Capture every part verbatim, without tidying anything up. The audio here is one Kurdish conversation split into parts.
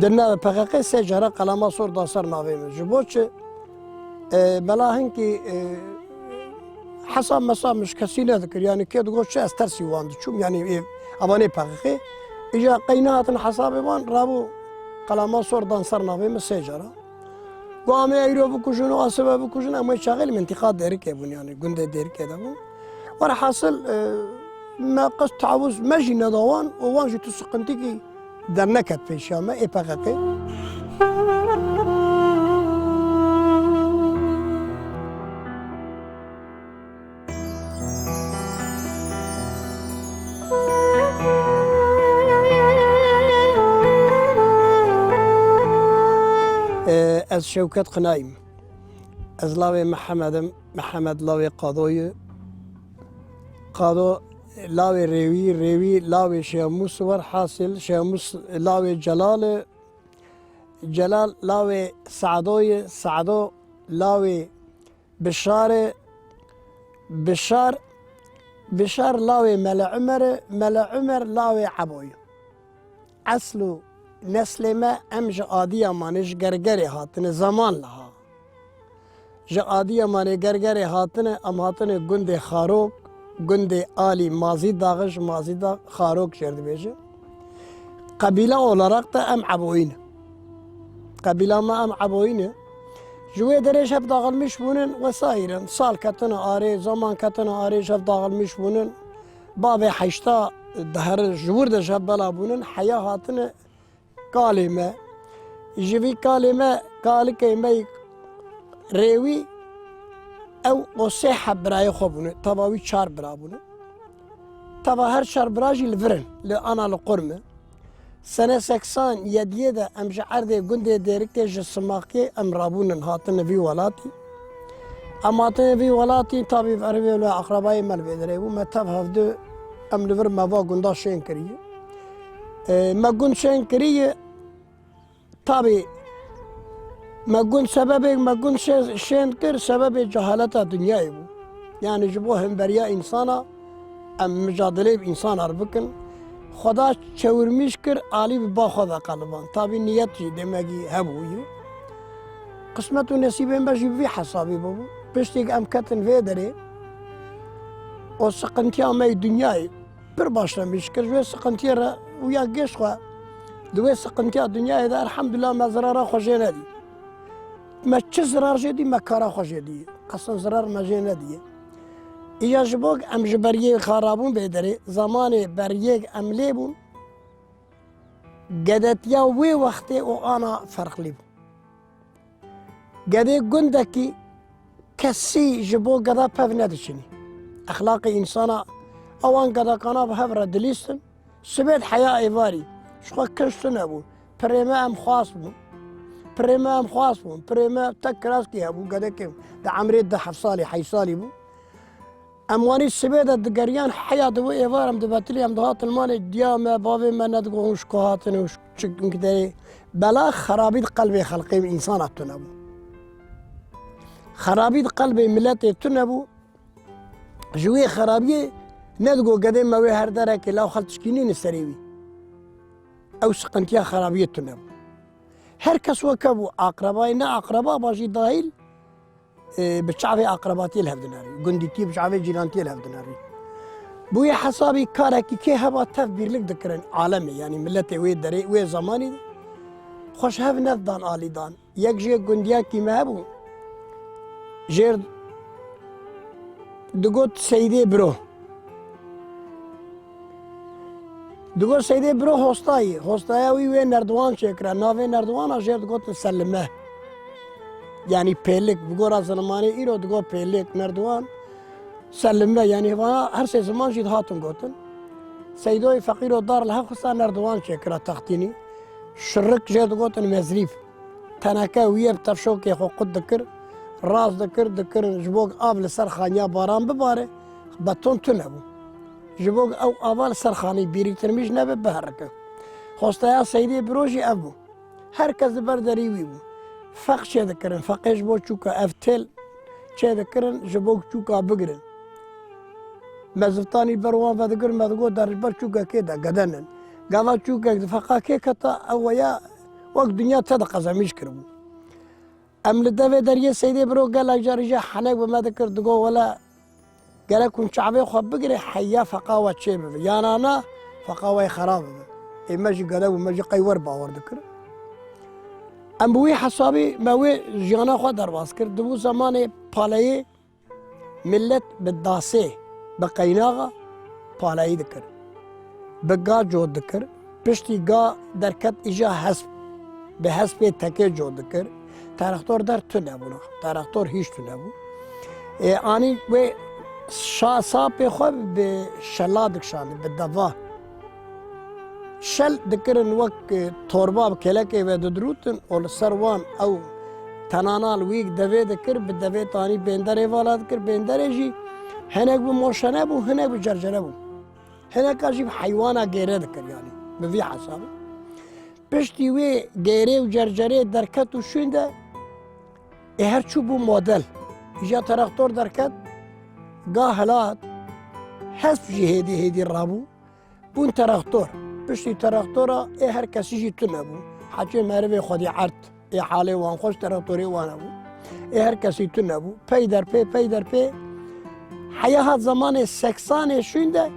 Di nav P K K sê cara qelema sor da ser navê min. Ji bo çi? E, bela hinkî, e, hesab mesab min ji kesî nedikir. Yanî kê digot çi, ez tersî wan diçûm. Yanî, e, evanê P K K. Îja qey nehatin hesabê wan, rabû qelema sor dan ser navê min sê cara. Got, "Em ê eyro bikujin û asibe bikujin, em wê çaxê li mintîqa Dêrikê bûn, yanî gundê Dêrikê de bûn." Werhasil, e, me qist tawuz me jî neda wan û wan jî tu siqintikî derneket pêşiya me, ê P K K. Ez Şewket Qinayî me. Ez lawê Mihemed im. Mihemed lawê Qado ye. Qado lawê Rêwî, Rêwî lawê Şêxmûs, werhasil Şêxmûs lawê Celal e. Celal lawê Sado ye. Sado lawê Bişar e. Bişar, Bişar lawê Mele Umer e, Mele Umer lawê Ebo ye. Esl û neslê me, em ji Adiyamanê, ji Gergerê hatine, zeman liha. Ji Adiyamanê, Gergerê hatine, em hatine gundê Xarok, gundê Alî Mazîdax, ji Mazîdax Xarok jê re dibêje. Qebîla olarak da em Eboyî ne. Qebîla me em Eboyî ne. Ji wê derê ji hev daxilmîş bûnin, wesaîr in. Sal ketine arê, zaman ketine arê, ji hev daxilmîş bûnin. Bavê heşta deher ji wir de ji hev bela bûnin, heya hatine kalê me. Ji vî kalê me, kalikê me Rêwî, ew o sê heb birayê xwe bûne. Teva wî çar bira bûne. Teva her çar bira jî li vir in, li ana li qurm e. Sene seksan yediyê de em ji erdê gundê Dêrikê, ji Simakê em rabûnin, hatine vî welatî. Em hatine vî welatî, tabî erivê li aqrebayê me li vê derê bû. Me tev hevdu em li vir me va gunda şên kiriye. E, me gund şên kiriye. Tabî me gund sebebê, me gund şê-, şên kir, sebebê cehaleta dinyayê bû. Yanî ji bo hemberiya însana em micadeleyê bi însana re bikin. Xweda çewirmîş kir, alî bi ba xwe ve qeliband. Tabî niyet jî demekî hebûyî. Qismet û nesîbên me jî bi vî hesabî bûbû. Piştî ku em ketin vê derê, o siqintiya me yê dinyayê pir baş re mêj kir. Ji wê siqintiyê re û ya gêş xwe di wê siqintiya dinyayê de, elhamdulillah, me zirara xwe jê nedî. Me çi zirar jê dî, me kara xwe jê dî. Qesen zirar me jê nedî. Îja ji bo em ji beriyê xarabûn bê derê, zamanê beriyê em lê bûn, gedetiya wê wextê û ana ferqlî bû. Gedê gundekî kesî ji bo geda pev nediçinî. Exlaqê însana, ewan gedekana bi hev re dilîstin. Sibêt heya êvarî, ji xwe kinj tune bû. Pirê me em xwas bûn. Pirê me em xwas bûn. Pirê me tek kiraskî hebû, gedekê di emrê di heft salî, heşt salî bû. Em wanî sibê de digeriyan, heya di wê êvar em dibetilî, em dihatin malê diya me, bavê me nedigot hûn ji ku hatine û ji çi derê. Bela xerabî di qelbê xelqê însana tune bû. Xerabî di qelbê miletê tune bû. Ji wê xerabiyê nedigot gedê me wê her derekê law xeltişkî nîne serê wî. Ew siqintiya xerabiyê tune bû. Her kes weke bû, aqrebayê ne aqreba, ba jî dahîl. E, bi çavê aqrebatiyê li hev dinerî, gundîtiyê bi çavê cîrantiyê li hev dinerî. Bi wê hesabî karekî kê heba tev bîrlik dikirin alemê, yanî miletê wê derê, wê zemanî de xwe ji hev nedidan alî dan. Yek jê gundiyakî me hebû, jêr digot Seydê Biro. Digot Seydê Biro hostayî, hostaya wî wê nerdiwan çêkira. Navê nerdiwana jêr digotin Selime. Yanî pêlik, bi gora zilimanê îro digot pêlik, nerdiwan, Selime. Yanî vana her sê ziman jî dihatin gotin. Seydoyê feqîro dar li hev xista nerdiwan çêkira textînî. Şirik jê digotin mezrîf. Teneke wî ye bi tevşokê xwe qut dikir, rast dikir, dikirin ji bo av li ser xaniya baran bibare, beton tune bû. Ji bo ew ava li ser xanî bîrîtirmîş nebe, biherike. Xwestaya Seydê Biro jî ev bû. Her kes li ber derî wî bû. Feq çêdikirin, feqê ji bo çûka ev têl çêdikirin, ji bo çûka bigirin. Me ziftanî ber wan vedigirin, me digot, der ji ber çûkekê de gedenin. Gava çûkek di feqa kê keta, ew weya Wek dinya te de qezemîş kiribû. Em li devê deriyê Seydê Biro gelek car îja henek bi me dikir, digot, wele gerek hûn çavê xwe bigirê, heya feqa we çê bibe. Yana na, feqa we xera bibe. Ê me jî gele bû, me jî qey wer bawer dikir. Em bi wî hesabî me wê jiyana xwe derbas kir. Dibû zemanê paleyê, millet bi dasê, bi qeynaxa paleyî dikir. Bi ga cot dikir. Piştî ga derket îja hesp, bi hespê tekê cot dikir. Terextor der tune bûna. Terextor hîç tune bû. Ê, anî wê şa-, sapê xwe bi şela dikişandin, bi deva. Şel dikirin wek, e, torba bi kelekê ve didirûtin û li ser wan ew tenana li wî devê dikir, bi devê tanî bênderê vala dikir, bênderê jî hinek bi moşene bû, hinek bi cercere bû. Hineka jî bi heywana gêre dikir, yanî bi vî hesabê. Piştî wê gêrê û cercerê derket û şûnde, ê her çû bû model. Îja teraktor derket, ga hilat, hesp jî hêdî hêdî rabû. Bûn teraktor. Piştî teraktora ê her kesî jî tune bû. Heçê merivê xwedî erd. Ê halê wan xweş teraktorê wan hebû. Ê her kesî tune bû. Pey der pê, pey der pê. Heya hat zemanê seksanê şûnde,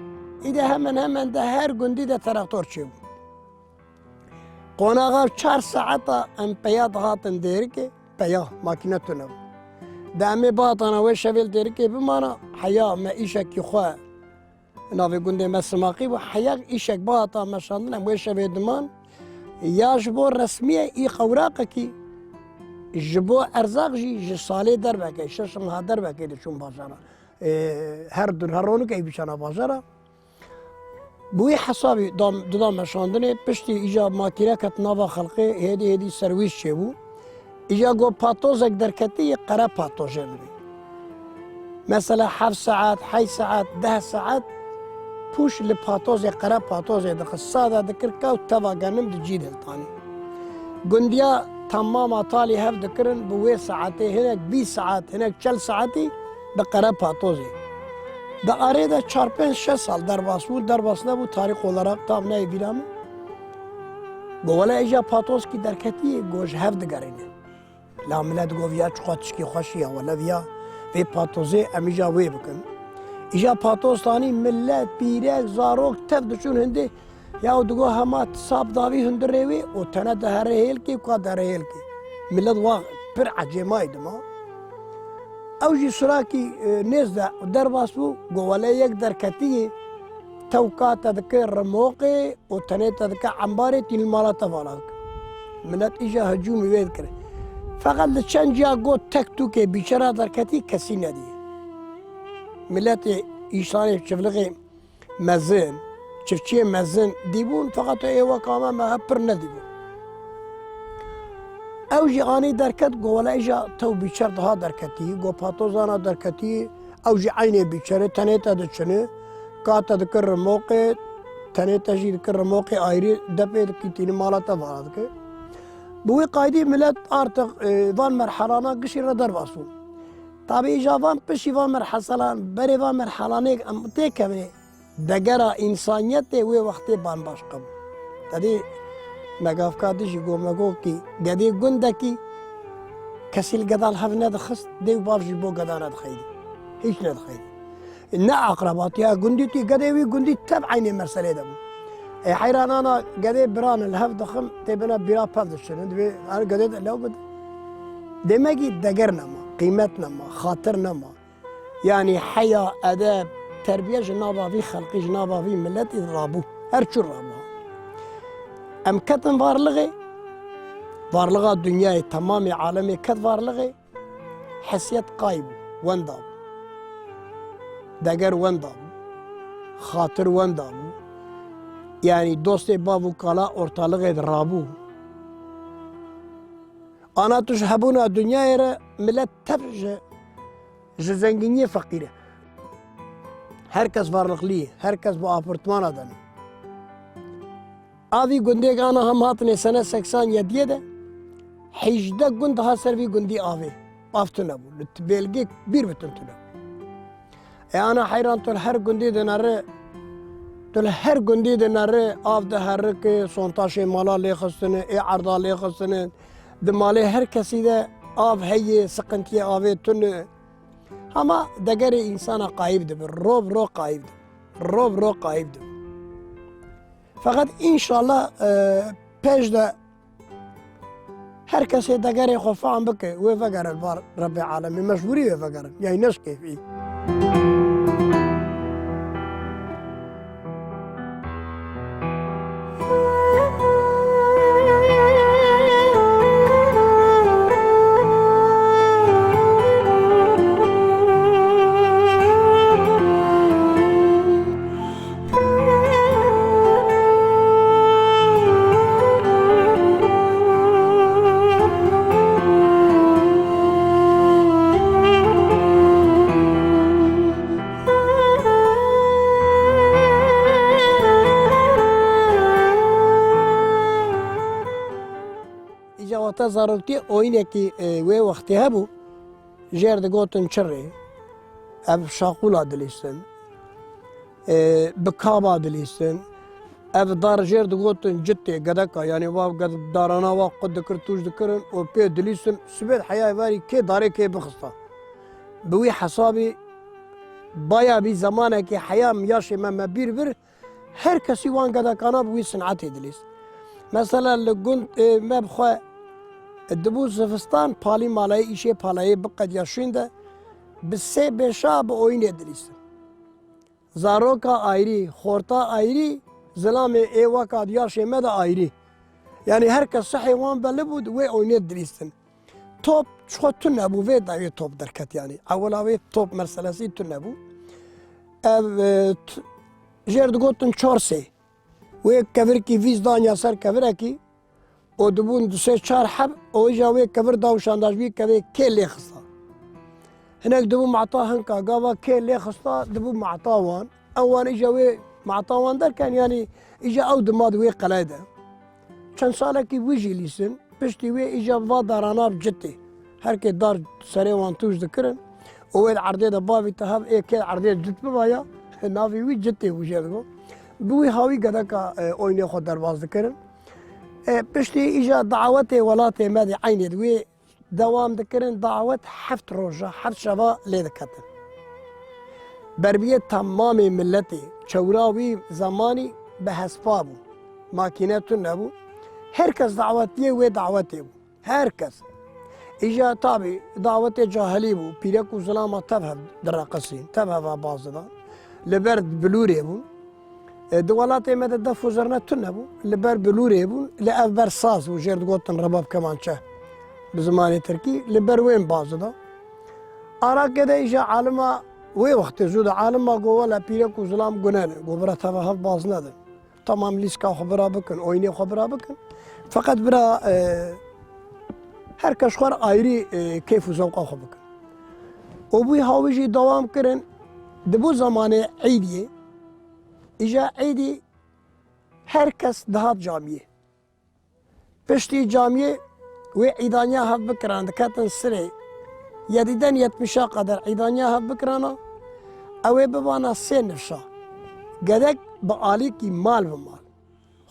îde hemen hemen de her gundî de teraktor çêbû. Qonaxa çar saeta em peya dihatin Dêrikê, peya, makîne tune bû. De em ê bihatana wê şevê li Dêrikê bimana, heya me îşekî xwe navê gundê me Simaqî bû, heya îşek bihata meşandin, em wê şevê diman. Ya ji bo resmiyê î qewraqekî, ji bo erzaq jî ji salê dervekê, şeş meha dervekê diçûn bajara. Ê, her dur, her ronikê biçana bajara. Bi wî hesabî da, dida meşandinê, piştî îja makîne ket nava xelqê, hêdî hêdî serwîş çêbû. Îja got patozek derketî yê qere patojê min. Mesela heft saet, heşt saet, deh saet pûş li patozê, qere patozê dixist. Sada dikir kewt teva genim di cî diltanî. Gundiya temama talî hev dikirin, bi wê saetê hinek bîst saet, hinek çel saetî bi qere patozê. Di arê de çar pênc şeş sal derbas bû, derbas nebû, tarîx olarak tam neyê bîra min. Go wele îja patoskî derketî, go ji hev digerîne. La millet go viya çiqa tişkî xweşî ya, wele viya vê patozê em îja wê bikin. Îja patoz tanî millet, pîrek, zarok tev diçûn hindê. Ya û digo hema sap davî hundirê wê û tene dihere hêlkê û ka dihere hêlkê. Millet wa pir ecêmayî dima. Ew jî surakî, e, nêz de derbas bû, go wele yek derketiyê, tew ka te dike rimoqê û tenê te dike embarê tînî mala te vala dike. Millet îja hicûmî wê dikire. Feqet li çend ciya got tek tûkê bîçera derketî kesî nedî. Milletê îşanê çivlixê mezin, çiftçiyê mezin dîbûn, feqet ê weka me me hep pir nedîbûn. Ew jî anî derket, go wele îja tew bîçer daha derketî, go patozana derketî, ew jî eynê bîçerê, tenê te diçini, ka te dikir rimoqê, tenê te jî dikir rimoqê ayrî, depê dikî tînî mala te vara dike. Bi wî qaydî millet artık, e, van merhelana gişî re derbas bû. Tabî îja van pişî van merheselan, berê van merhelanê em têkevin. Degera însaniyetê wê wextê banbaş qebû. Tedî me gavka dijî go me go kî gedê gundekî kesî li geda li hev nedixist, dê û bav jî bo geda nedixeydî. Hîç nedixeydî. Ne aqrebatiya gundî tî gedê wî gundî tev eynê merselê de bû. Ê heyranana gedê biran li hev dixin, tê bina bîra pev dişinin. Divê her gedê de lew bide. Demekî deger nema, qîmet nema, xatir nema. Yanî heya, edeb, terbiye ji nava vî xelqî, ji nava vî miletî rabû. Her çû rabû. Em ketin varlixê, varlixa dinyayê, temamê alemê ket varlixê, hesiyet qay bû, wenda bû. Deger wenda bû. Xatir wenda bû. Yanî dostê bav û kala ortalixê de rabû. Ana tu ji hebûna dinyayê re milet tev ji Ji zengîniyê feqîr e. Her kes varlixlî ye, her kes bi apartmana de ne. A vî gundê ana hem hatine sene seksan yediyê de, hejde gund diha ser vî gundî avê. Av tune bû. Li t-, bêlgê bîr bitin tune. E ana heyran tu li her gundê dinere, Li her gundî dinere, av diherike, sontaşê mala lêxistine, ê erda lêxistine. Di malê her kesî de av heye, siqintiyê avê tune. Hema degerê însana qayîb dibe, rov ro qayîb dibe. Rov ro qayîb dibe. Feqet înşallah, e, pêş de her kesê degerê xwe fehm bike, wê vegere li bar Rebbê Alemê. Mecbûrî wê vegerin. Yani neşkêfî. Îca wata zaroktî oyînekî, e, wê wextê hebû, jêr digotin çirê, ev şaqûla dilîstin. E, bi kaba dilîstin. Ev dar jêr digotin citê gedeka, yanî wa ged-, darana wa qut dikir, tûj dikirin û pê dilîstin. Sibê heya verî kê darê kê bixista. Bi wî hesabî baya bî zemanekî heya yaşê me me bîr bir, her kesî wan gedekana bi wî sinetê dilîst. Mesela li gund, e, me bi xwe dibû zivistan palî malayê, îşê palayê biqediya şûn de, bi sê beşa bi oyînê dilîstin. Zaroka ayrî, xorta ayrî, zilamê ê weka yaşê me de ayrî. Yanî her kes sihê wan belli bû, wê oynê dilîstin. Top ji xwe tune bû, vê dawê top derket yanî. Ewila wê top meselesî tune bû. Ev, e, t-, jêr digotin çar sê. Wê kevirkî vîst danya ser kevirekî, û dibûn du sê çar heb, û îja wê kevir da û şanda ji wî kevê kê lê xista. Hinek dibû mata hinka, gava kê lê xista dibû mata wan. Ew wan îja wê mata wan derken, yanî îja ew dima di wê qelay de. Çend salekî wî jî lîsin, piştî wê îja va darana bi citê. Her kê dar serê wan tûj dikirin û wê di erdê de bavî te hev ê kê erdê cit bivaya, navê wî citê bû jê digo. Bi wî hawî gedeka, e, oynê xwe derbas dikirin. E, piştî îja dawetê welatê me de eynê di wê dewam dikirin, dawet heft roja, heft şeva lê diketin. Berbiyê temamê milletê, çewra wî zemanî bi hespa bû. Makîne tune bû. Her kes dawetiyê wê dawetê bû. Her kes. Îja tabî dawetê cahilî bû. Pîrek û zilama tev hev direqisîn, tev heva baz didan. Li ber bilûrê bûn. E, di welatê me de def û zirne tune bû. Li ber bilûrê bûn. Li ev ber saz bû, jêr digotin rebab kemançe. Bi zimanê tirkî. Li ber wên baz dida. Arakê de îja alima wê wextê zû de alima go wele pîrek û zilam gune ne. Go bira teva hev baz nedin. Tamam lîska xwe bira bikin, oyînê xwe bira bikin. Feqet bira, e, her kes xwe re ayrî, e, keyf û zewqa xwe bikin. Û bûyî hawî jî dewam kirin, dibû zemanê Îdiyê. Îja Îdî her kes dihat camiyê. Piştî camiyê wê îdaniya hev bikiran, diketin sirê. Yedîden yetmişa qeder îdaniya hev bikirana, ew ê bibana sê nifşa. Gedek bi alîkî mal bi mal.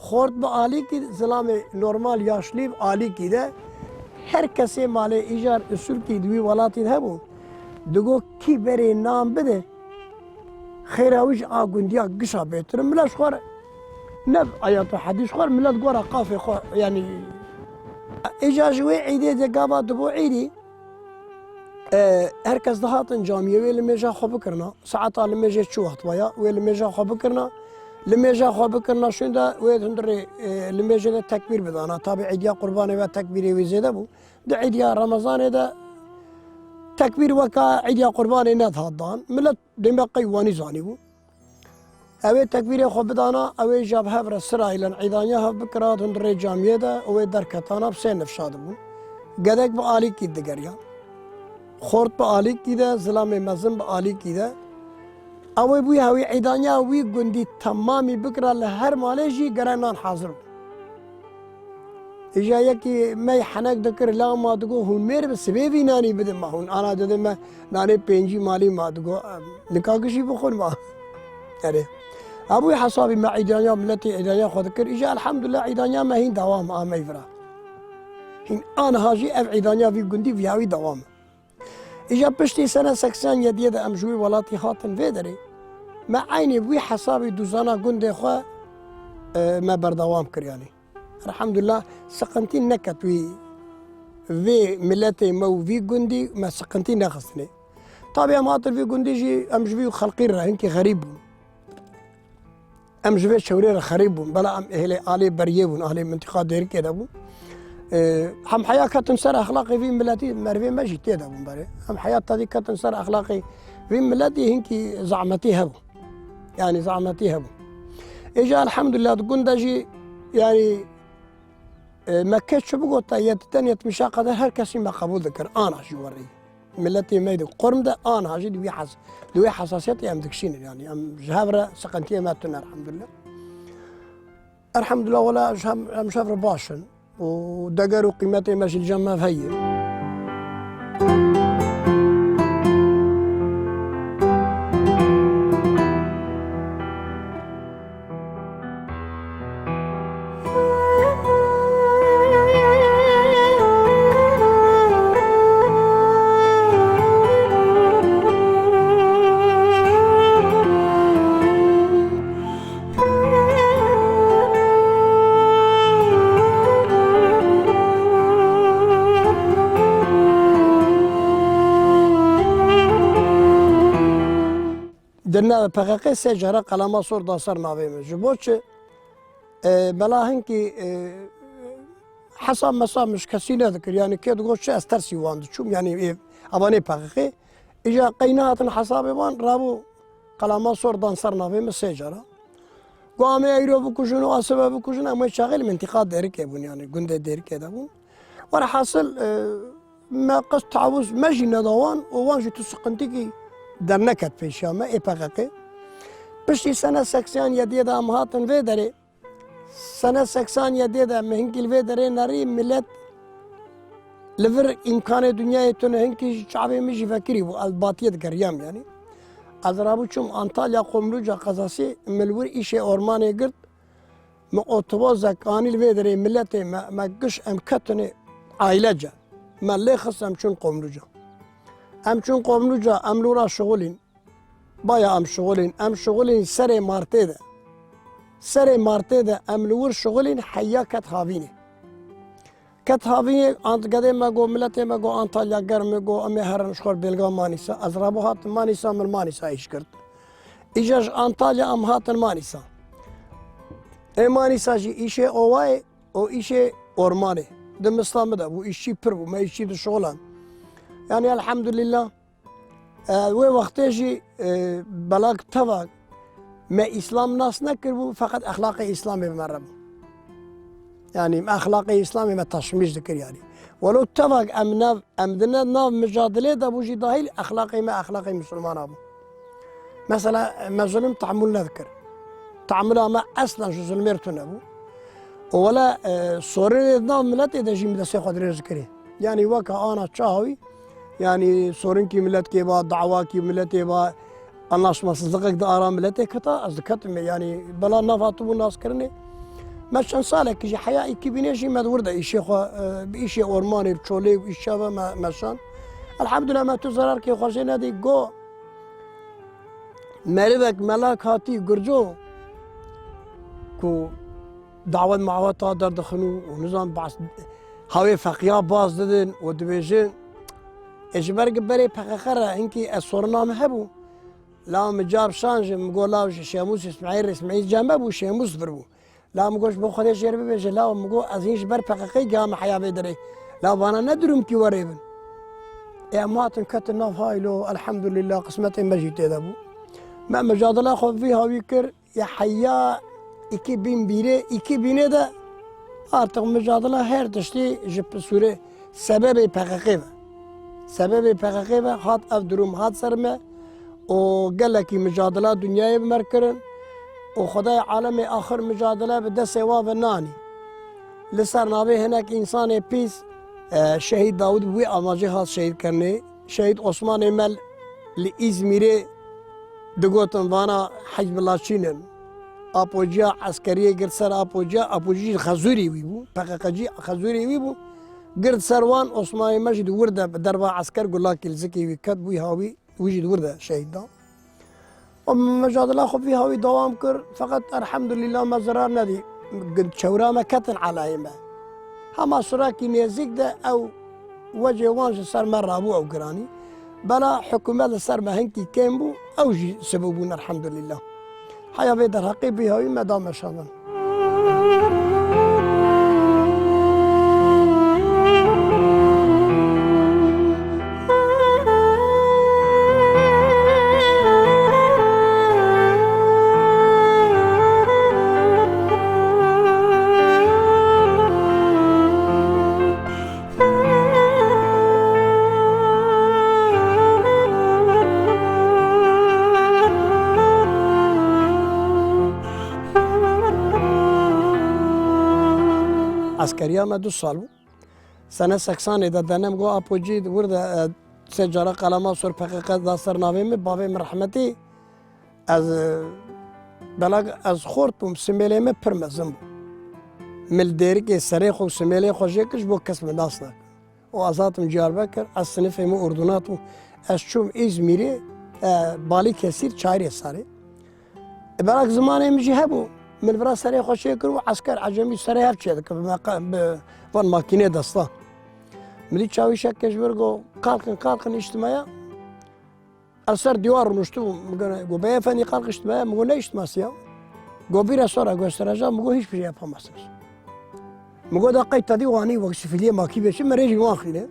Xort bi alîkî, zilamê normal yaşlî bi alîkî de her kesê malê îjar usulkî di wî welatî de hebû. Digo kî berê nan bide, xêra wî ji a gundiya gişa bêtir. Millet ji xwe re ne ayet û hedîs ji xwe re, millet gora qafê xwe, yanî, îja ji wê îdê de gava dibû îdî, e, her kes dihatin camiyê wê limêja xwe bikirina. Saeta limêjê çi wext baya, wê limêja xwe bikirina. Limêja xwe bikirina şûnde wê hundirê, e, limêjê de tekbîr bidana. Tabî îdiya qurbanê ve tekbîrê wê zêde bû. Di îdiya Remezanê de tekbîr weka îdiya qurbanê nedihat dan. Millet dême qey wanî zanîbû. Ew ê tekbîrê xwe bidana, ew ê ji hev re siraylen îdaniya hev bikira, di hundirê camiyê de û wê derketana bi sê nifşa dibûn. Gedek bi alîkî digeriya. Xort bi alîkî de, zilamê mezin bi alîkî de. Ew ê bûyî hewî îdaniya wî gundî temamî bikira, li her malê jî gere nan hazir bû. Îja yekî me henek dikir, lewma digo, hûn mêr bi sibê vî nanî bidin ma hûn. Ana didin me nanê pêncî malî ma digo, em, nika gişî bixwin ma. Erê. Hebû hesabî me îdaniya miletê îdaniya xwe dikir. Îja elhamdulillah îdaniya me hîn dewam a me vira. Hîn aniha jî ev îdaniya vî gundî vî hawî dewam e. Îja piştî sene seksen yediyê de em ji wî welatî hatin vê derê. Me eynî wî hesabî duzana gundê xwe, e, me berdewam kir yanî. Elhamdulillah, siqintî neket wî, vê miletê me û vî gundî me siqintî nexistine. Tabî em hatin vî gundî jî, em ji vî xelqî re hinkî xerîb bûn. Em ji vê çewrê re xerîb bûn. Bela em êhlê alê beriyê bûn, alê mintiqa Dêrikê de bûn. Ee, hem heya ketin ser exlaqê vî miletî, merivê me jî tê de bûn berê. Hem heya tadî ketin ser exlaqê vî miletî hinkî zahmetî hebû. Yanî zahmetî hebû. Êca elhamdulillah di gund de jî, yanî, e, me kê çi bigota, yetî ten yetmişa qeder her kesî me qebûl dikir. Ana jî werî. Miletê me di qurm de, ana jî di wî hes-, di wê hesasiyetê em dikişînin. Yanî em ji hev re siqintiyê me tune elhamdulillah. Elhamdulillah, wela ji hem, em ji hev re baş in. û deger û qîmetê me jî li cem me heye. Di nav P K K sê cara qelama sor da ser navê min. Ji bo çi? E, bela hinkî, e, hesab mesab min ji kesî nedikir. Yanî kê digot çi ez tersî wan diçûm. Yanî ê, evanê P K K. Îja qey nehatin hesabê wan, rabû qelama sor dan ser navê min sê cara. Got, em ê eyro bikujin û asibe bikujin, em wê çaxê li mintiqa Dêrikê bûn, yanî gundê Dêrikê de bûn. Werhasil, e, me qist tawuz me jî neda wan û wan jî tu siqintikî derneket pêşiya me ê P K K. Piştî sene seksen yediyê de em hatin vê derê. Sene seksen yediyê de me hinkî li vê derê nerî, milet li vir îmkanê dinyayê tune, hinkî ji çavê min jî vekirî bû, ez batiyê digeriyam yanî. Ez rabû çûm Antalya, Komluca qezasî, min li wir îşê ormanê girt, min otobozek anî li vê derê miletê me, me giş em ketine ailece. Me lê xist em çûn Komluca. Em çûn Komluca, em li wir şixulîn. Baya em şixulîn, em şixulîn serê martê de. Serê martê de em li wir şixulîn heya ket havînê. Ket havînê, ant gedê me got, miletê me got, Antalya germ e, got, em ê herin ji xwe bêlga Manîsa. Ez rabû hatim Manîsa, min Manîsa îş girt. Îca ji Antalya em hatin Manîsa. Ê Manîsa jî îşê owayê û îşê ormanê. Di mista min de bû, îşçî pir bû, me îşçî dişixulan. Yanî elhamdulillah. E, wê wextê jî, e, belak teva me Îslam nas nekiribû, feqet exlaqê Îslamê bi me re bû. Yanî me exlaqê Îslamê me teşmîş dikir yanî. Welo tevak em nav, em di ne nav micadilê de bû jî dahil exlaqê me exlaqê Misilmana bû. Mesela me zulm tehmûl nedikir. Tehmûla me eslen ji zulmê re tune bû. Û wele, e, sorinê di nav miletê de jî min destê xwe dirêj dikirî. Yanî weke ana çawa wî, yanî sorinkî miletkê ba, dawakî miletê ba, anlaşmasızlıkek di ara miletê keta, ez diketim, yanî bela nav hatibû naskirinê. Me çend salekî jî heya îkî bînê jî me di wir de îşê xwe, e, bi îşê ormanê, bi çolê û îşa ve me, me şand. Elhamdulillah me tu zerarkê xwe jê nedî, go merivek melak hatî Gurco ku dawet maweta derdixin û, û nizam bas, hawê feqiya baz didin û dibêjin, ê ji ber berê P K K re hinkî ez sorina min hebû. La min cab şan ji min got, law ji Şêmûs Îsmaîl, Îsmaîl cem me bû, Şêmûs vir bû. La min got, ji bo Xwedê jêr bibêje, law min got, ez hîn ji ber P K K giha me heya vê derê. La vana ne durumkî werê bin. Ê em hatin ketin nav haylo, elhamdulillah, qismetê me jî tê de bû. Me micadila xwe vî hawî kir. Ya heya iki bin birê, iki binê de artık micadila her tiştî ji p-, sûrê sebebê P K K ve. Sebebê P K K ve hat ev durum hat ser me û gelekî micadila dinyayê bi me re kirin û Xwedayê alemê axir micadile bi destê wan ve nanî. Li ser navê hinek însanê pîs, e, şehîd Dawûd bi wî amacê hat şehîdkirinê. Şehîd Osmanê me li Îzmîrê digotin vana Hizbullah çînin. Apociya eskeriyê girt ser Apociya, Apocî jî xezûrê wî bû, P K K cî xezûrê wî bû. Girt ser wan, Osmanê me jî di wir de bi derva esker gulakî li zikê wî ket, bûyî hawî, wî jî di wir de şehîd da. Û mecadila xwe vî hawî dewam kir, feqet elhemdulîllah me zerar nedî. Çewra me ketin elayê me. Hema surekî nêzîk de ew wecê wan ji ser me rabû ew giranî. Bela hikûmet li ser me hinkî kêm bû, ew jî sibe bûn elhemdulîllah. Heya vê derheqê vî hawî me da meşandin. Eskeriya me du sal bû. Sene seksanê de denem got, Apo cî, wir de, e, sê cara qelema sor P K K da ser navê min, bavê min rehmetî. Ez, e, belak ez xort bûm, simêlê min pir mezin bû. Min li dêrikê serê xwe û simêlê xwe jê kir, ji bo kes min nas nekir. Û ez hatim Diyarbekir, ez sinifê min ordûnat bû. Ez çûm Îzmîrê, e, Balîkesîr çayirê serê. E, belak zimanê min jî hebû. Min vira serê xwe çêkir û esker ecemî serê hev çêdikir bi meqa-, bi van makînê desta. Min dî çawîşeke ji vir got, "Qalkin, qalkin, îştimaya." Ez ser dîwar rûniştibûm. Min got, "Bey efendî, qalk îştimaya." Min got, "Ne îştiması ya?" Got, "Bira sonra göstereceğim." Min got, "Hiçbir şey yapamazsınız." Min got, "Da qey te dî wanî wek sifiliyê makî bê çi, min rêjî wan xîne."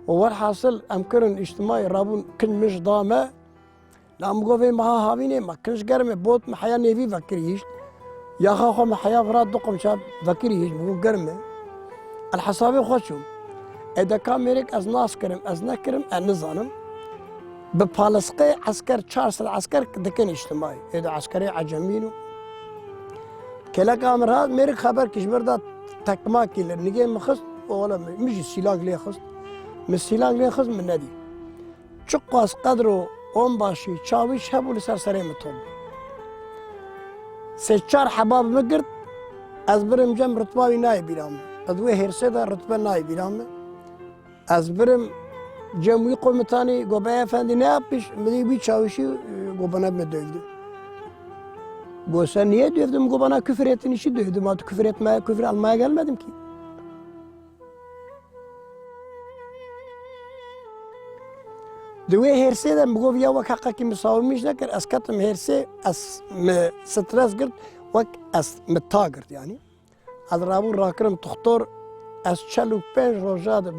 Û werhasil em kirin îştimayê, rabûn kinc min ji da me. La min got, "Vê meha havînê me kinc germ e, bot min heya nêvî vekirî hişt. Yaxa xwe min heya vira du qumça vekirî hişt, min got germ e." El hesabê xwe çûm. Ê de ka mêrek ez nas kirim, ez nekirim, ez nizanim. Bi palisqê esker, çar sed esker dikin îştimayê. Ê de eskerê ecemîn û. Kêleka min re hat, mêrik xeber kir, ji vir da tekmakî li nigê min xist, oxle min, min jî sîlag lê xist. Min sîlag lê xist, min nedî. Çiqas qedr û onbaşî, çawîş hebû, li ser serê min top bû. Sê çar heba bi min girt, ez birim cem rutba wî nayê bîra min. Ez wê hêrsê de rutbe nayê bîra min. Ez birim cem wî komutanî, got, "Beyefendi, ne yapmış?" Min dî wî çawîşî, e, got, "Bana mı dövdü?" Got, "Sen niye dövdün?" Got, "Bana küfür ettiğin için dövdüm. Ama küfür etmeye, küfür almaya gelmedim ki." Di wê hêrsê de min got, "Ya wek heqekî min sawimîş nekir, ez ketim hêrsê, ez mi stres girt, wek ez mi ta girt yanî." Ez rabûm rakirim tuxtor, ez çel û pênc roja di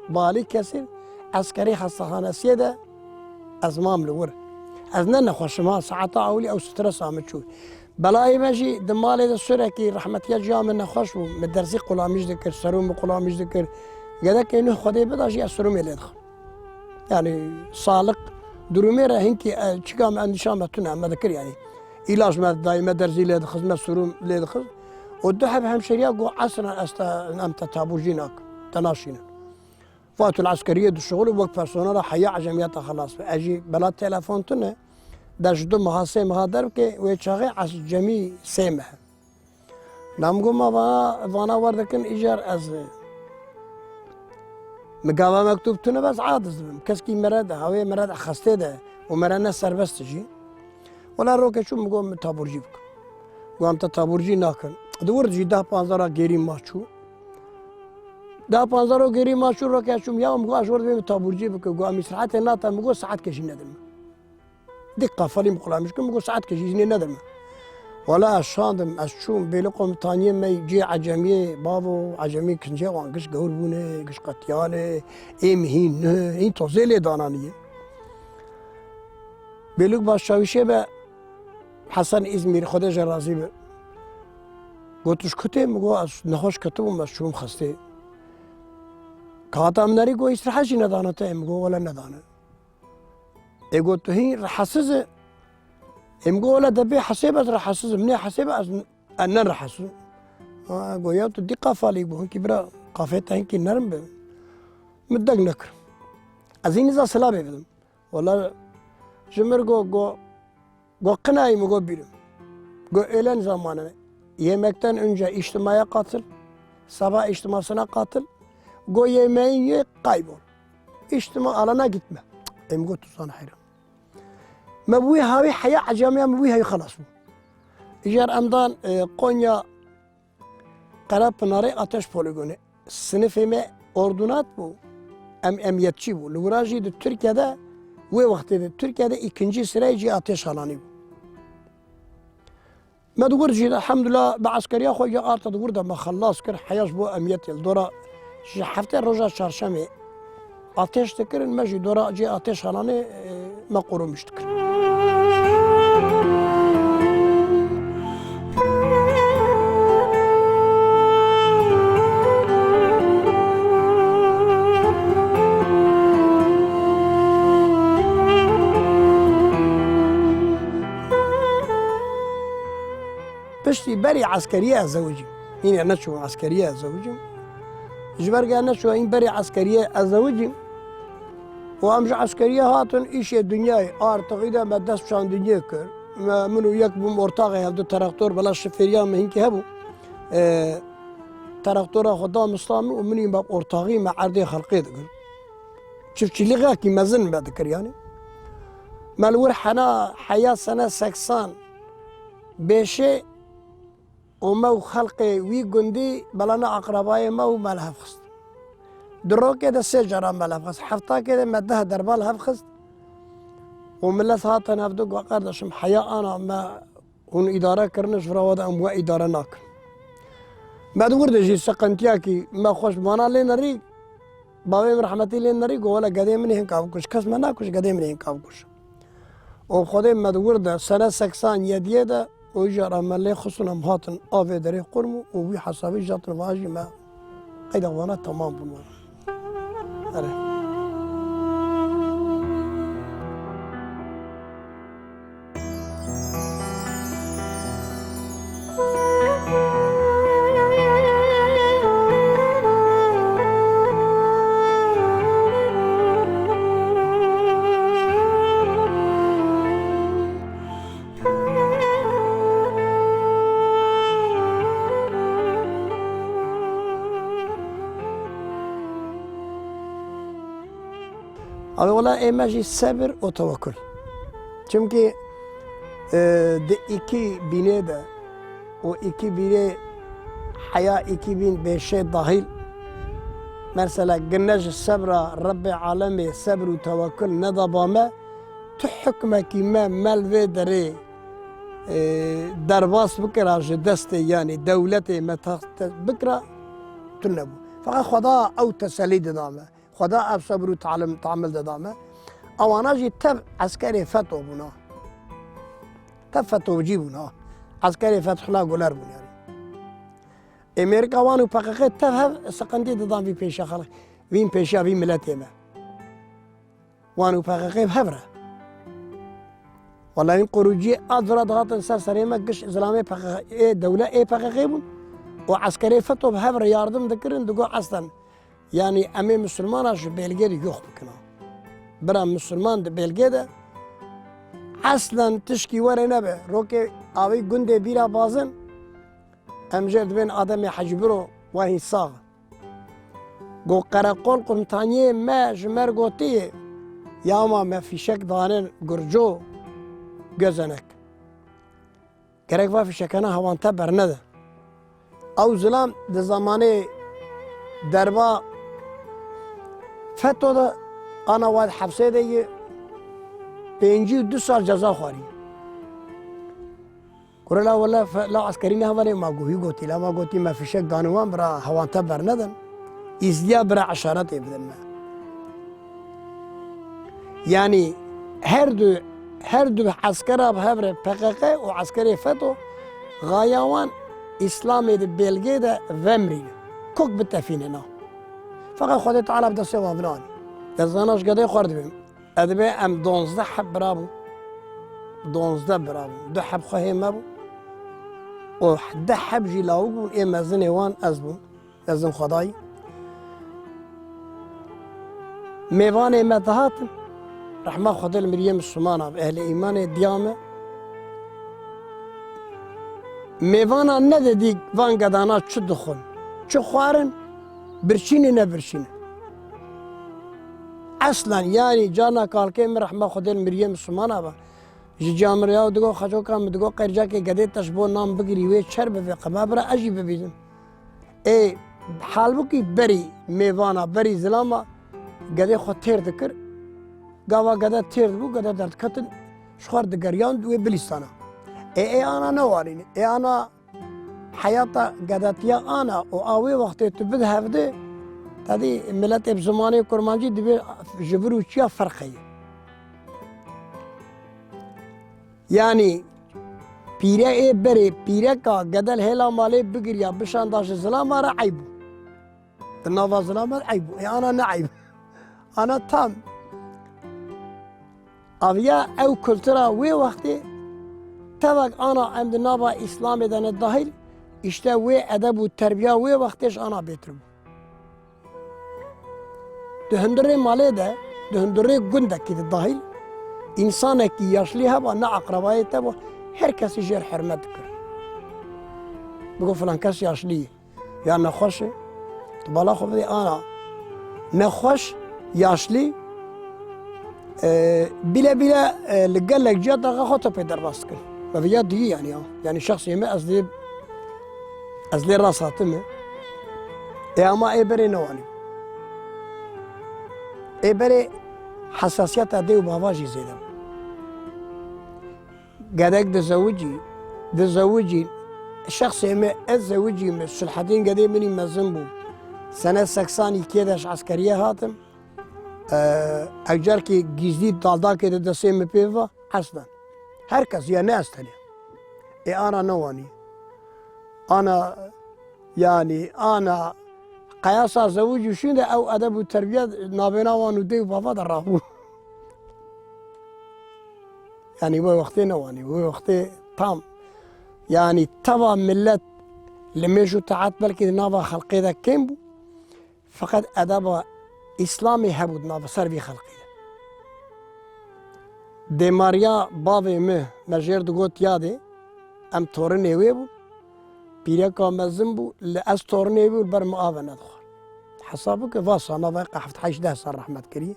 Balîkesîr eskerî hestahanesiyê de ez mam li wir. Ez ne nexweşim ha, saeta ewilî ew stresa min çû. Belayê me jî di malê de surekî rehmetiya ciya min nexweş bû. Min derzî qulamîş dikir, serûm min qulamîş dikir. Gedekê nuh Xwedê bida jî ez serûmê lê dixim. Yani sağlık durumê re hinkî, e, çika me endîşa me tune me dikir yani. Îlaç me dayî me derzî lê dixist, me serûm lê dixist. Û du heb hemşeriya got, "Eslen ez te, em te taburcî nakin, te naşînin." Fatul eskeriyê dişixulî wek personela heya ecemiyeta xelas be. Ez jî bela telefon tune, de ji du meha sê meha derbikê wê çaxê ez cemî sê meh. Na min got, "Ma vana, vana wer dikin, îcar ez min gava mektûb tune, bes aciz dibim. Keskî mere de, hawê mere de, xestê de û mere ne serbest jî." Wela roke çû min got, "Min taburcî bikim." Got, "Em te taburcî nakin." Di wir jî deh panzdeh ra gêrî ma çû. Deh panzdeh ro gêrî ma çû, roke çûm ya, min got, "Ez ji wir divê min taburcî bikim." Got, "Em îstirahetê nate." Min got, "Saetkê jî nedin min." Dî qafalî min qulamîş kir, min got, "Saetkê jî îznê nedin min." Wela ez şandim, ez çûm bêlî komutaniyê me cihê ecemiyê, bavo, ecemî kincê wan giş gewr bûne, giş qetiyane, êm hîn, hîn tozê lê dananiye. Bêlûk başçavîşê me Hesen Îzmîr, Xwedê jê razî be. Got, "Tu ji ku tê?" Min got, "Ez nexweş ketibûm, ez çûm xestê." Ka hata min nerî got, "Îstirahet jî nedane te?" Min got, "Wele nedane." Ê got, "Tu hîn rehesiz î?" Ê min got, "Wele de bê hesêb ez rehesiz im, nê hesêb ez, ez ne rehesiz im." Ha, got, "Ya tu dî qafalî bû, hinkî bira qafê te hinkî nerm be." Min deng nekir. Ez hîn niza silabê bidim. Wala ji mir got, got, got, "Qinayî?" Min got, "Bîrim." Go öğlen zamanı yemekten önce içtimaya katıl, sabah içtimasına katıl. Go yemeğin ye, kaybol. İçtima alana gitme. Em go tu zan heyran. Me bu hawî heya ecamiya me bu hawî xelas bû. Îcar em dan, e, Konya Karapınarê ateş poligonu. Sinifê me ordunat bû. Em emniyetçî bû. Li wira jî di Tirkiyede, wê wextê de Tirkiyede îkincî sirayê cî ateş alanî bû. Me di wir jî de, elhamdulillah, bi eskeriya xwe ya arta di wir de me xelas kir. Heya ji bo emniyetê li dora ji heftê roja çarşemê ateş dikirin, me jî dora cê ateş helanê, e, me qorumîş dikirin. Piştî berî eskeriyê ez zewicîm. Yine neçûm eskeriyê ez zewicîm. Ji ber ge neçûm berî eskeriyê ez zewicîm. Û em ji eskeriyê hatin îşê dinyayê. Artixî de me dest çandiniyê kir. Me, min û yek bûm ortaxê hevdu traktor, bela şifêriya min hinkî hebû. Ee, traktora xwe da min, stan min û min û me ortaxî me erdê xelqê dikir. Çiftçîlixekî mezin me dikir yani. Me li wir hena heya sene seksan bêşê û me û xelqê wî gundî belana aqrebayê me û me li hev xist. Di rokê de sê cara me li hev xist. Heftakê de me deh derba li hev xist. Û milet hatin hev digo, "Kardeşim, heya ana me hûn îdare kirine, ji vira we de em we îdare nakin." Me di wir de jî seqintiyekî me xweş vana lê nerî, bavê min rehmetî lê nerî, got, "Wele gedê min ê hinka bikuş, kes me nakuş, gedê min ê hinka bikuş." Û Xwedê me di wir de sene seksan yediyê de û îcar me lê xistin em hatin avê derê qurm û wî hesabî jatin va jî me qeyda vana temam bûn vana. Erê. Abi wela ê me jî sebir û tewekul. Çimkî, e, di iki bînê de û iki bînê heya iki bîn bêşê dahil, mesela gine ji sebra Rebbê alemê sebir û tewekul nedaba me, tu hukmekî me, me li vê derê, e, derbas bikira ji destê, yanî dewletê me te-, te-, bikira, tu nebû. Feqet Xweda ew teselî dida me. Xweda ev sebir û talim-, tamil dida me. Ewana jî tev eskerê feto bûna. Tev fetocî bûna. Eskerê Fethullah Guler bûn yani. Ê Mêrika wan û P K K tev hev siqintî didan vî pêşiya xelk, vîn pêşiya vî miletê me. Wan û P K K bi hev re. Wela hîn qurûciyê a dura dihatin ser serê me, giş zilamê P K K, ê dewle ê P K K bûn û eskerê feto bi hev re yardim dikirin, digo eslen, yanî em ê misilmana ji belgê de yox bikina. Bira misilman di belgê de eslen tişkî were nebe. Rokê avê gundê bîra bazin, em jê dibên Ademê Hecî Biro, wahî sax. Got, Qereqol Qumtaniyê me ji me re gotiye, ya ma me fîşek danin Gurco, Gözenek. Gerek va fîşekana hewante bernede. Ew zilam di zamanê derba feto de ana wa di hepsê de ye, pêncî û du sal ceza xwarî. Kure la wele fe-, la eskerî ne hevalê ma guhî gotî, la ma gotî me fişek dane wan bira hewante bernedin. Îzdiya bira eşaretê bidin me. Yanî her du, her du eskera bi hev re P K K û eskerê feto, xaya wan Îslamê di belgê de vemirîne. Kok bitefîne na. Feqet Xwedê Teala bi destê wan vinanî. Ez zana ji gedê xwe re dibêm. Ez dibê em donzdeh heb bira bûn. Donzdeh bira bûn. Du heb xwehê me bûn. Û deh heb jî lawik bûn. Ê mezinê wan ez bûm. Mezin xwedayî. Mêvanê me dihatin. Rehma Xwedê li miriyê Mislimana bi ehlê îmanê diya me. Mêvana nedidî van gedana çi dixwin, çi xwarin, birçînê ne birçînê. Eslen, yanî carna kalkê min rehma Xwedê li miriyê Mislimana be. Ji camiriya û digo xecoka min digo qercakê gedê te ji bo nan bigirî wê çer bivê qema bira ez jî bibînim. Ê, halbûkî berî mêvana, berî zilama gedê xwe têr dikir. Gava gede têr dibû, gede derdiketin, ji xwe digeriyan wê bilîstana. Ê, ê ana newanîne. Ê ana heyata gedetiya ana û a wê wextê tu bide hevdê, tedî miletê bi zimanê kurmancî dibê ji vir û çiya ferq heye. Yanî pîre ê berê, pîreka gede li hêla malê bigiriya, bişanda ji zilama re eyb bû. Di nava zilama re eyb bû. Ê ana ne eyb. Ana tam aviya ew kultura wê wextê tevek ana em di nava Îslamê de ne dahil, îşte wê edeb û terbiya wê wextê ji ana bêtir bû. Di hundirê malê de, di hundirê gundekî de dahil, însanekî yaşlî heba, ne aqrebayê te bû, her kesî jêr hurmet dikir. Bigo filan kes yaşlî ye, ya nexweş e, tu bala xwe bidê ana nexweş, yaşlî, e, bîle bîle, e, li gelek ciya derxa xwe topê derbas dikin. Me viya diyî yanî ya. Yanî şexsê me ez dê Ez lê rast hatime. Ê ama ê berê newanî. Ê berê hesasiyeta dê û bava jî zêde bû. Gedek dizewicî, dizewicî, şexsê me ez zewicî me, Sulhedîn gedê min î mezin bû. Sene seksan îkê de ji eskeriyê hatim. Ew carkê gîzdî daldakê de destê min pê va, eslen. Her kes ya ne ez tenê. Ê ana newanî. Ana, yanî, ana qeyasa zewicî şûn de ew edeb û terbiya navêna wan û dê û bava de rabû. Yanî wê wextê newanî, wê wextê tam. Yanî teva millet li mêj û taet belkî di nava xelqê de kêm bû. Feqet edeba Îslamê hebû di nava ser vî xelqî de. Dêmariya bavê min, me jêr digot yadê, em torinê wê bûn. Pîreka mezin bû, li ez torinê wê û li ber min ave nedixwar. Hesab bike, va sana vay qe heft heşt deh sal rehmet kirî.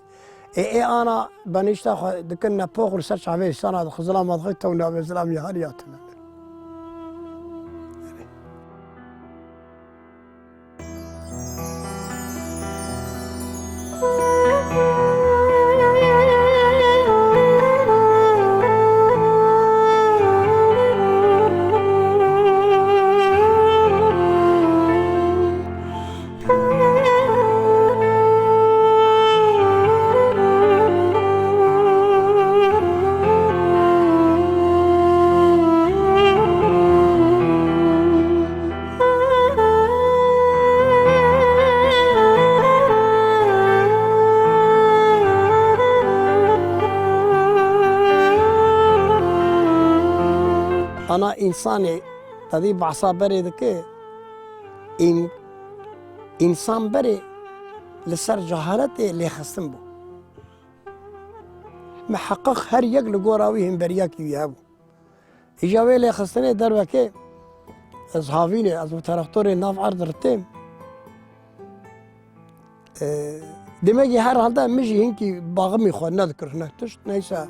Ê, ê ana benîşta xwe dikin nepox û li ser çavê însana dixwe zilama dixwe, tew navê zilam ya her ya tune. Ana însanê tedî behsa berê dike, în-, însan berê li ser cehaletê lêxistin bû. Miheqeq her yek li gora wî hemberiyekî wî hebû. Îja wê lêxistinê dervekê ez havînê, ez bi traktorê nav erd diritêm. E, demekî her halde min jî hinkî baximî xwe nedikir hinek tişt. Neyse,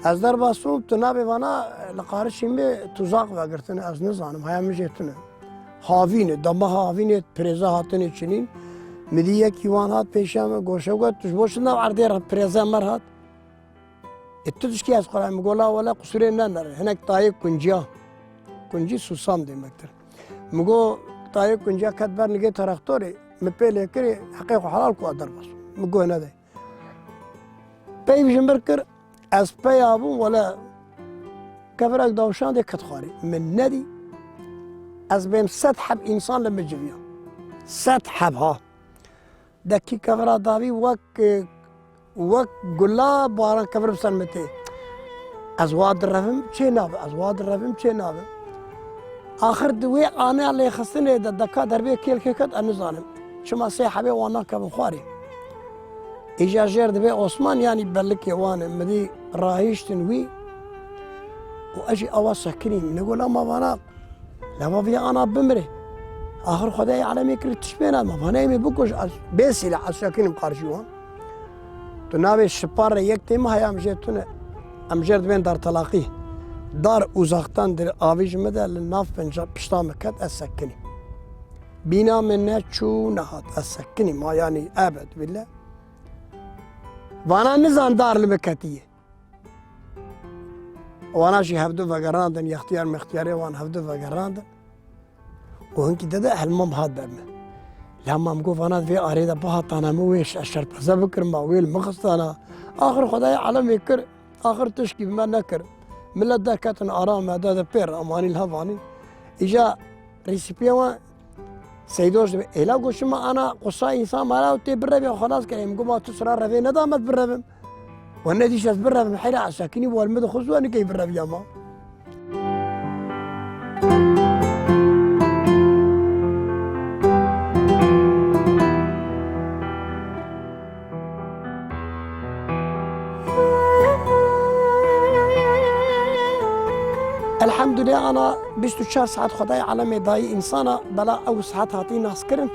ez derbas bûm, tu nabê vana li qarişî me tuzaq vegirtine, ez nizanim, heya min jê tune. Havînê, dema havînê pirêze hatine çinîn. Min dî yekî wan hat pêşiya min, goşe got, tu ji bo çi nav erdê re pirêze mer hat? E, tu dişkî ez xwe re, min got, la wele qusûrê ne nere, hinek tayê kunciya. Kuncî susam demektir. Min got, tayê kunciya ket ber nigê traktorê, min pê lê kirê, heqê xwe helal ku a derbas. Min got, nede. Peyv ji mir kir, ez peya bûm, wele kevirek dawşandê ket xwarê. Min nedî, ez bêm sed heb însan li min civiya. Sed heb ha. Dekî kevira davî wek, wek gula baran kevir bi ser min tê. Ez wa direvim çê nabe, ez wa direvim çê nabe. Axir di wê aneya lêxistinê de deka derbê kêlkê ket, ez nizanim. Çima sê hebê wan nakevin xwarê. Îja jêr dibê Osman, yanî belikê wan e, min dî rahiştin wî û ez jî awa sekinîm. Min got, lama vana Leva vî ana bimire. Axir Xwedayê alemê kir tişt bêne, ma vane em ê bikuje, ez bê sîleh, ez sekinîm qarşî wan. Tu navê şipar re yek tê min heye, em jê tune. Em jê re dibên dar telaqî. Dar uzaktan dir avî ji min de li nav pinca pişta min ket, ez sekinîm. Bîna min ne çû ne hat, ez sekinîm, ma yanî ebed bile. Vana nizan dar li min ketiye. Wana jî hevdu vegerandin, yextiyar mextiyarê wan hevdu vegerandin. Û hinkî dide hilmam hat ber min. La mam got, vana vê arê de bihatana min wê şe-, şerpeze bikirma, wê li min xistana. Axir Xwedayê alemê kir, axir tişkî bi me nekir. Millet derketin aram me de, de pê re amanî li hev anî. Îca rîsîpiya wan Seydoş dibe, êla goşima ana qusa însan mala û tê birevê xelas kerê. Min got, ma tu sira revê neda me birevim. We nedîş ez birevim, heyra ez sekinî, we li min dixwest we nikey bireviya ma. Elhamdulillah, ana bîst û çar saet Xwedayê alemê dayî însana, bela ew saet hatî naskirin,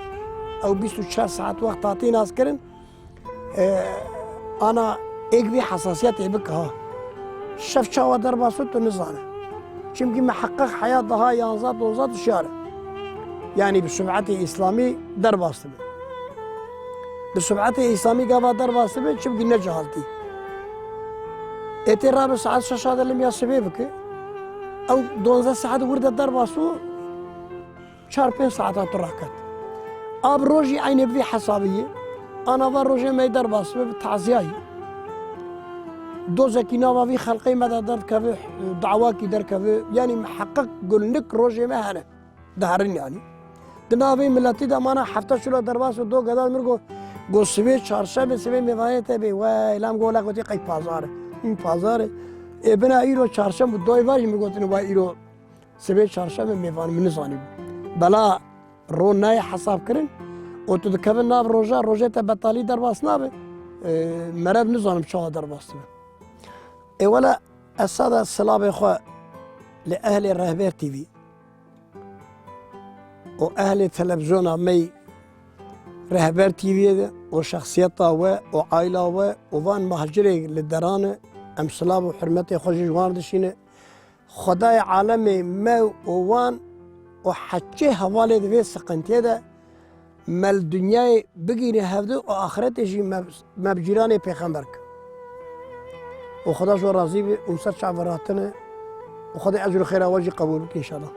ew bîst û çar saet wext hatî naskirin. E, ana êk vî hesasiyetê bike ha. Şev çawa derbas bû tu nizane. Çimkî miheqeq heya daha yanzdeh dozda dişiyar e. Yanî bi şubetê îslamî derbas dibe. Bi şubetê îslamî gava derbas dibe, çimkî ne cehaltî. Ê tê rabe saet şeşa de limya sibê bike. Ew donzdeh saet wir de derbas bû. Çar pênc saeta tu raket. Av rojî eynê bi vî hesabî ye. Ana va rojê me derbas be bi taziyayî. Dozekî nava vî xelqê me de derdikeve, dawakî derkeve. Yanî miheqeq gulnik rojê me hene. Diherin yanî. Di navê miletî de mana hefta şula derbas û do gedal mir got, got sibê çarşemê sibê mêvanê te bê. Wey, lam got, la gotî qey pazar e. Hîn pazar e. Ê bina îro çarşem û doy var jî mir gotin, wey îro Sibê çarşemê mêvan min nizanî bû. Bela ro nayê hesab kirin û tu dikevin nav roja, rojê te betalî derbas nabe. E, merev nizanim çawa derbas dibe. Ê wele ez sada silavê xwe li ehlê Rehber T V û ehlê televîzyona me yî Rehber T V'yê de û şexsiyeta we û aîla we û van muhacirê li derane em silav û hurmetê xwe jî ji wan dişîne. Xwedayê alemê me û wan û heçê hevalê di vê siqintiyê de me li dinyayê bigîne hevdu û axretê jî me, me bi cîranê pêxember ke. Û Xweda ji we razî be û ser çav ve ratine û Xwedê ecr û xêra we jî qebûl bike înşallah.